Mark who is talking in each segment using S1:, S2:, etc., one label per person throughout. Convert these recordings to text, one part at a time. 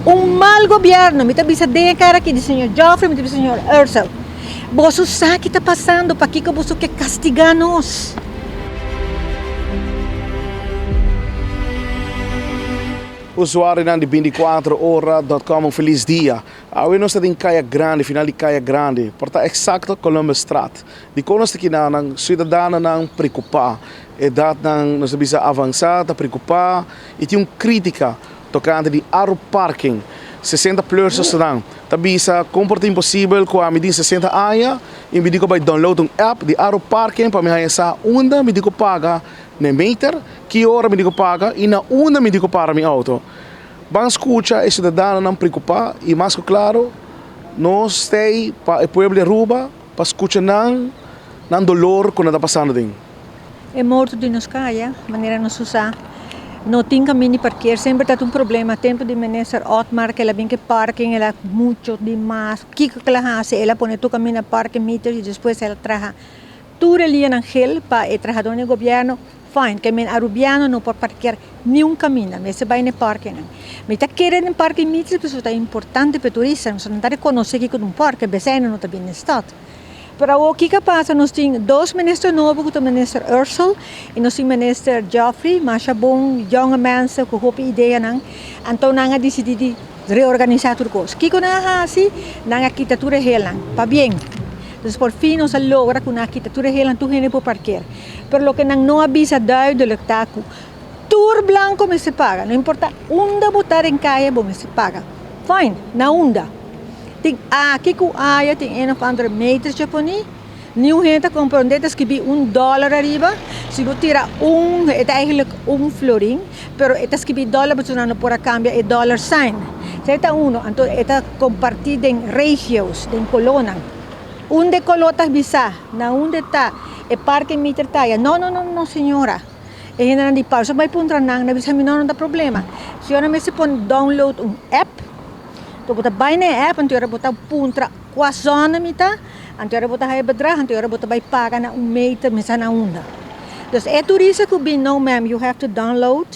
S1: Un mal gobierno, mi ta bisa den e cara aki di señor Geoffrey, mi ta bisa señor Ursell, boso sa ki ta pasando, pakiko boso ke castiga nos?
S2: Usuarionan di binticuatro ora dot com un feliz dia. Awe nos ta den Kaya Grandi, final di Kaya Grandi, por ta exacto Columbusstraat. Dikon nos ta kinanan? Ciudadanonan preocupa, edadnan nos ta bisa avansa ta preocupa y tin un critica tocante di Aru Parking. 60 plus esnan ta bisa con por ta imposibel cu ami tin 60 aña y mi di cu bay download un app di Aru Parking pa mi haya sa unda mi di cu paga n'e meter, ki ora mi di cu paga y na unda mi di cu para mi auto. Ban scucha e ciudadanonan preocupa y mas cu claro nos stay pa e pueblo di Aruba pa scucha nan nan dolor cu nan ta pasando den.
S1: E morto di nos caya, manera nos usa, no tin caminda di parkeer, semper ta un problema. Tempo di minister Otmar cu el a bin cu e parking el a mucho di mas, kico cu el a haci? El a pone tur caminda parking meters y despues el a traha tur e lianan gel pa e trahadornan di gobierno. Fine, ke men Arubiano no por parkeer niun kaminda, mester bai na e parkenan. Mi ta kere den parke Mitri pasobra ta importante pa e turistanan, pasobra nan ta rekonosé kiko ta un parke, besei nan no ta bini den stad. Pero awor kiko a pasa, nos tin dos minister nobo ku ta minister Ursel i nos tin minister Geoffrey, masha bon yonge mensen ku hopi ideanan, anto nan a disidí di reorganisá tur kos. Kiko nan a hasi? Nan a kita tur e helnan, pabien. Entonces por fin nos a logra ku nan a kita tur e helnan, tur hende por parkeer. Pero loke nan no a bisa duidelijk ta cu tur blanco mester paga, no importa unda bo ta den caye bo mester paga. Fine, na unda? Tin aki cu aya tin een of andere metertje poni, niun hende ta comprende, ta scribi un dollar ariba, si bo tira un, e ta eigenlijk un florin, pero e ta scribi dollar pasobra nan no por a cambia e dollar sign. Esey ta uno, anto e ta comparti den regio's, den colonan. Unda e color ta bisa? Na unda ta e parke meter ta ya? No, no, no, no señora. E hendenan di pausa bai puntra nan, nan bisa mi no, no ta problema. Señora mester pon download un app, to bo ta bai na e app anto ora bo ta puntra kua zona mi ta, anto ora bo ta haya bedrag, anto ora bo ta bai paga na un meter mester na unda. Dus e turista ku bin no ma'am you have to download.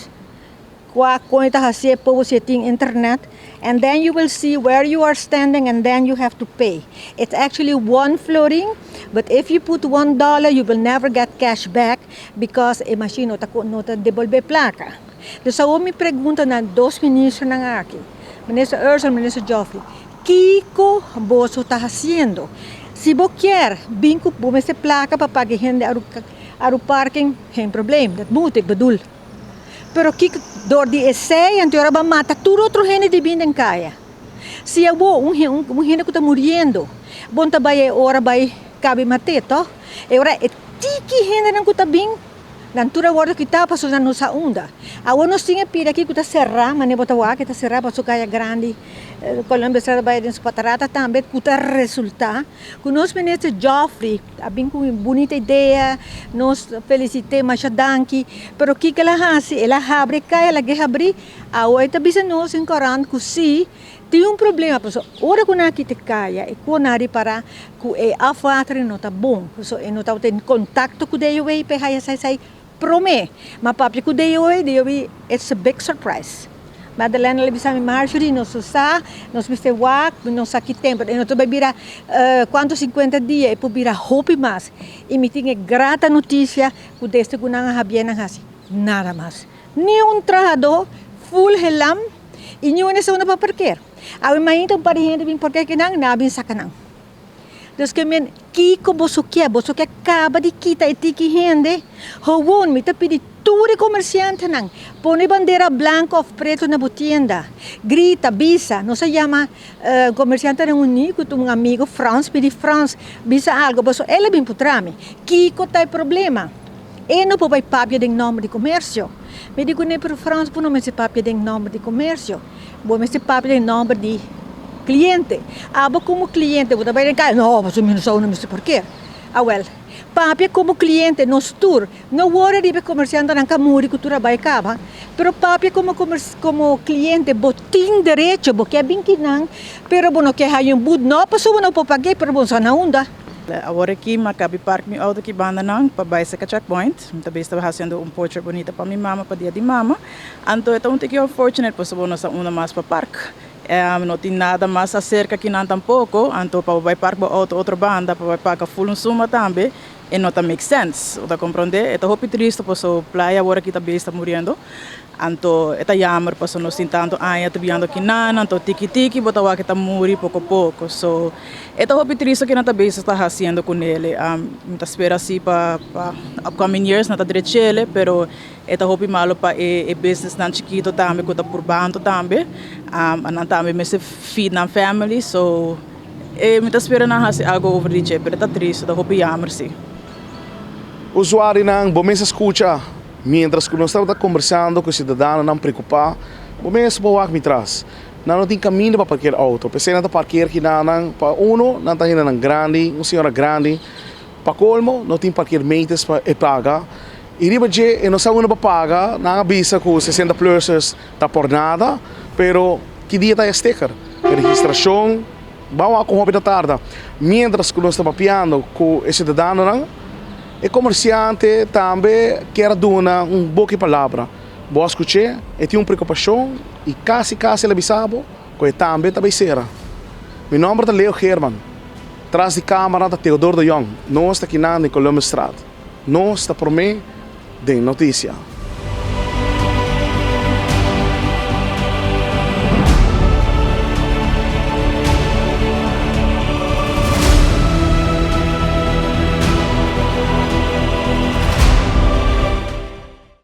S1: Kua kon e ta hasié pobo si e tin internet and then you will see where you are standing and then you have to pay. It's actually one florin but if you put one dollar you will never get cash back because e machine no ta no ta debolbé plaka. Dus awor mi pregunta na dos ministernan aki, Minister Ursell, Minister Geoffrey, kiko boso ta hasiendo? Si bo kier bin ku bo mester plaka pa paga e hende Aruparking, geen probleem, dat moet, ik bedoel. Pero kiko dor di esei anto ora bo a mata tur otro hende di bin den kaya. Si abo un un hende ku ta muriendo bo no ta bai e ora bai kabe mat'é tòg? E ora e tiki hendenan ku ta bin nan tur a wòrdu kitá pasobra nan no sa unda. Awor nos tin e pida aki ku ta será manera bo ta wak e ta será pasobra kaya grandi Colombia ta bai den su patarata tambe ku ta resultá ku nos minister Geoffrey A bin ku un bunita idea, nos felisit'é masha danki, pero kiko el a hasi? El a habri e kaya, el a ke habri, awo e ta bisa nos den korant ku si tin un problema, pasobra ora ku nan a kita e kaya e ku nan a ripará ku e afwatering no ta bon, pasobra e no tabata den kontakto ku DOW pa e haya esei esei promé. Ma papia ku DOW, DOW it's a big surprise. Madeleine a bisa mi, Marjorie, nos no sa, nos mester wak, no sa ki tempo. E no ta bai bira cuanto cincuenta dia, e por bira hopi mas. Y mi tin e grata noticia cu desde cu nan a habié nan haci nada mas. Ni un trahadó full helam y ni un esei pa parkeer. Awe mainta un par di hende bin parkeer kinan, nan a bin saca nan. Dus ke men, kiko boso ke? Boso ke kaba di kita e tiki hende? Gewoon, mi ta pidi tur e komersiantenan, pone bandera blanko òf pretu na bo tienda. Grita, bisa. Nos a yama komersiantenan uní ku ta un amigo Frans, pidi Frans bisa algu, pasobra el a bin putra mi, kiko ta e problema? E no por bai papia den nòmber di komersio. Mi di kuné, pero Frans, bo no mester papia den nòmber di komersio. Bo mester papia den nomber di cliente. Abo como cliente bo ta bay den caya, no, pasobra mi no sa unda mi mester parker. Awel, papia como cliente, nos tur, no wori riba e comerciantenan ka muri cu tur a bay caba, pero papia como como cliente bo tin derecho, bo ke bin kinan, pero bo no ke haya un but, no pasobra bo no por pag'e, pero bo no sa na unda.
S3: Awor aki mi a kabi park mi auto ki banda nan pa bai seka checkpoint. Mi ta bes taba hasiendo un portrait bonita pa mi mama pa dia di mama. Anto e ta un tiki unfortunate pasobra bo no sa unda mas pa park. No tin nada mas acerca akinan tampoco, anto pa bo bai park bo auto otro banda pa bai paga full un suma tambe e no ta make sense, bo ta comprende? E ta hopi tristo paso playa awor aki ta bes ta muriendo, anto e ta jammer paso nos tin tanto aña ta biando akinan, anto tiki tiki bo ta wak e ta muri poco poco, so e ta hopi tristo kinan ta bes ta haciendo cunele, mi ta spera si pa upcoming years nan ta drechele pero. E ta hopi malo pa e businessnan chikito tambe ku ta purbando tambe. Nan tambe mester feed nan family so e mi ta spera nan hasi algo over di dje pero ta tristo ta hopi yamer si.
S2: Usuarionan, bo mes a skucha mientras ku nos tabata kombersando ku e siudadanonan preokupá, bo mes por wak mi tras. Nan no tin kaminda pa parker outo, p'esei nan ta parker kinanan pa uno nan ta hendenan grandi, un señora grandi. Pa kolmo no tin parkeermeters pa e paga. I riba dje e no sa unda pa paga, nan a bisa ku 60 plussers ta por nada, pero ki dia ta e sticker? E registrashon ban wak kon hopi ta tarda. Mientras ku nos ta papiando ku e siudadanonan, e komersiante tambe kier a duna un boki palabra. Bo a skuch'é, e tin un preokupashon i kasi kasi el a bisa bo ku e tambe ta bai sera. Mi nòmber ta Leo Geerman, tras di kámara ta Theodor de Jong, nos ta kinan den Columbusstraat. Nos ta promé den notisia.